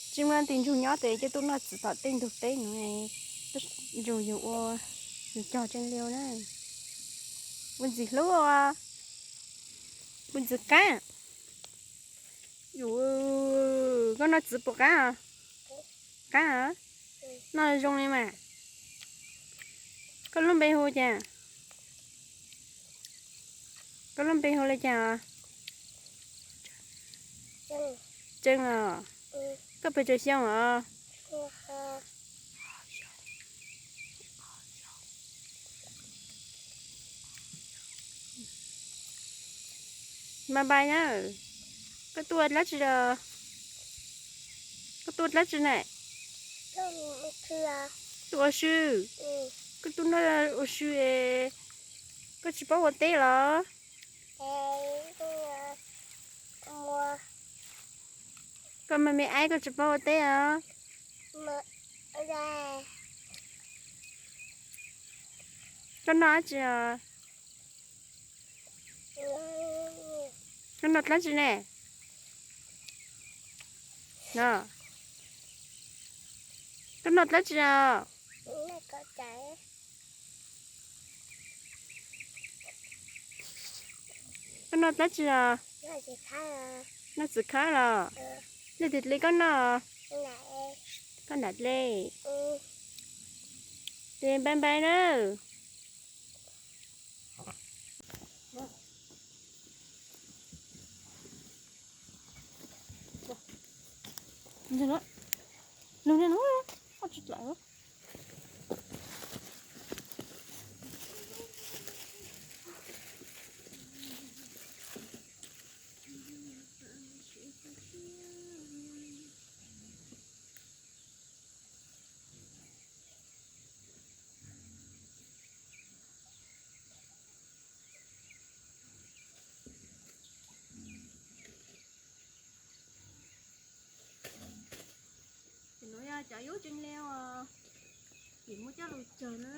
Tsis muaj leej twg ntsug nyob tes coj tuaj noj txiv tom tej ntug teb no. Ntsug yus ua, yus cog tseeb liu na. Ua ntxim hlub os. Ua ntxim qab. Yus, koj noj txiv puas qab? Qab os. Noj zoo li mas. Koj lub npe hu cas? Koj lub npe hu li cas? Tseeb os. Koj pes tsawg xyoo os? Mas npais na, koj tuaj dlaab tsi os? Koj tuaj dlaab tsi na? Tuaj ua si. Koj tuaj noj ua si es koj tsis paub ua teb los? Koj mas me aib, koj tsis paub ua teb os? Koj noj dab tsi os? Koj noj dlaab tsi ne? Koj noj dlaab tsi os? Koj noj dlaab tsi os? Noj txiv khab los? Leej twg dle koj noj? Koj nram dle. Ces npais npais na. Ces nuav yog cov yub tseeb liu os, ces muab coj lug tsawg na.